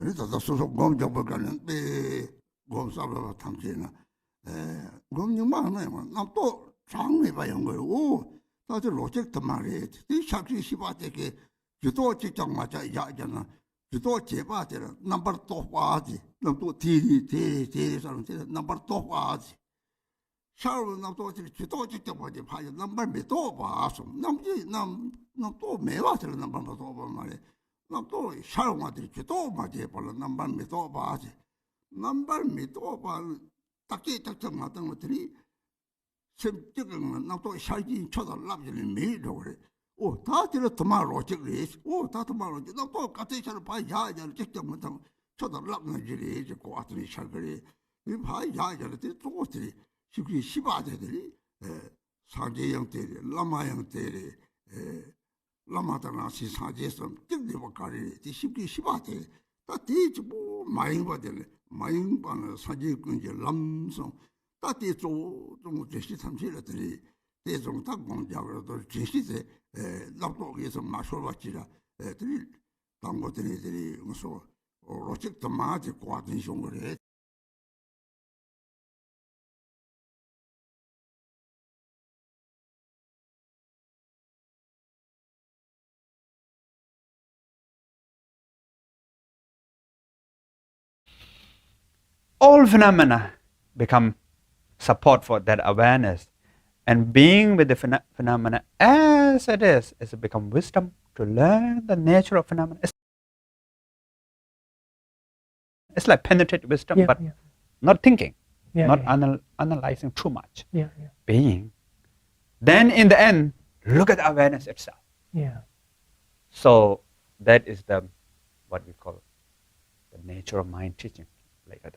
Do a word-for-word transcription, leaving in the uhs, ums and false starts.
རེད། ད་ལྟ་སོ་སོ་སྒོམ་རྒྱག་པའི་སྐབས་ནས་དཔེ་སྒོམ་གསར་པ་ཐམས་ཅད་ན། ཨེ། སྒོམ་རྙིང་མ་ནས་ཡང་རྣམ་རྟོག་གྲངས་མེད་པ་ཡོང་གི་རེད། འོ། ད་དེ་ལོ་གཅིག་དུ་མ་རེད། དེ་ཤར་གྱི་ཤེས་པ་དེ་གའི་ཇུས་གཏོགས་གཅིག་ཀྱང་མ་བྱས་བཞག་བྱས་ན། ཇུས་གཏོགས་བྱས་པ་དེ་ལ་རྣམ་པར་རྟོག་པ་དེ། རྣམ་རྟོག་དེ་རེད་དེ་རེད་དེ་རེད་ཟེར་ནས་དེ་ལ་རྣམ་པར་རྟོག་པ་དེ། ཤར་བའི་རྣམ་རྟོག་དེར་ཇུས་གཏོགས་ཅིག་བརྒྱབ་པ་དེ་ཕ་ཡི་རྣམ་པར་མི་རྟོག་པ་སོང་། རྣམ་གྱི་རྣམ་རྣམ་རྟོག་མེད་པ་དེར་རྣམ་པར་མི་རྟོག་པ་མ་རེད། རྣམ་རྟོག་ཤར་བ་དེར་ཇུས་གཏོགས་མ་བྱས་པ་ལ་རྣམ་པར་མི་རྟོག་པ་ཟེར། རྣམ་པར་མི་རྟོག་པ་ལ་བརྟག་དཔྱད་བརྟག་དཔྱད་མ་བཏང་བ་དེ་ནི། སེམས་གཅིག་གི་ངང་རྣམ་རྟོག་ཤར་གྱིན་ཆོ་དང་ལབ་ཀྱི་ནི་མེད་འགྲོ་གི་རེད། ཨོ་ད་དེ་ལ་དུ་མ་རོ་གཅིག་རེད། ཨོ་ད་དུ་མ་རོ་གཅིག། རྣམ་རྟོག་ག་ཚད་ཤར་ཕ་ཡ་ཡ་ལ་གཅིག་ཀྱང་མི་བཏང་། ཆོ་དང་ལབ་ན་གི་རེད་ཅེས་གོ་བ་དེ་ནི་ཤར་གི་རེད། དེ་ཕ་ཡ་ཡ་ལ་དེ་གཙོ་བོ་དེ་རེད། ཤེས་ཀྱི་ཤེས་པ་དེ་དེ་རེད། ཨེ། སངས་རྒྱས་ཡང་དེ་རེད། བླ་མ་ཡང་དེ་རེད། ཨེ། བླ་མ་དང་རང་བཞིན་སངས་རྒྱས་སམ་གཅིག་བསྡུས་པ་ག་རེ་རེད། དེ་ཤེས་ཀྱི་ཤེས་པ་དེ་རེད། ད་དེ་གཅིག་པོ་མ་ཡེངས་པ་དེ་ལས་མ་ཡེངས་པ་ནི་སངས་རྒྱས་ཀུན་གྱི་ལམ་སོང་། ད་དེ་གཙོ་བོ་གཙོ་བོ་དྲན་ཤེས་ཐམས་ཅད་ལ་དེ་རེད། དེ་ཚོ་ད་སྒོམ་རྒྱག་རེད་དོ། དྲན་ཤེས་དེ་ཨེ་རྣམ་རྟོག་གིས་སུ་མ་ཤོར་བ་ཅིག་ལ། ཨེ་དེ་རེད། དང་པོ་དེ་རེད། དེ་རེད། ང་ཚོ་རོ་གཅིག་དུ་མ་དེ་གོ་བ་དེ་ནས་བྱུང་གི་རེད། All phenomena become support for that awareness. And being with the pheno- phenomena as it is, is become wisdom to learn the nature of phenomena. It's, it's like penetrate wisdom, yeah, but yeah, not thinking, yeah, not yeah, anal- analyzing too much. Yeah, yeah. Being. Then in the end, look at the awareness itself. Yeah. So that is the, what we call, the nature of mind teaching, like that.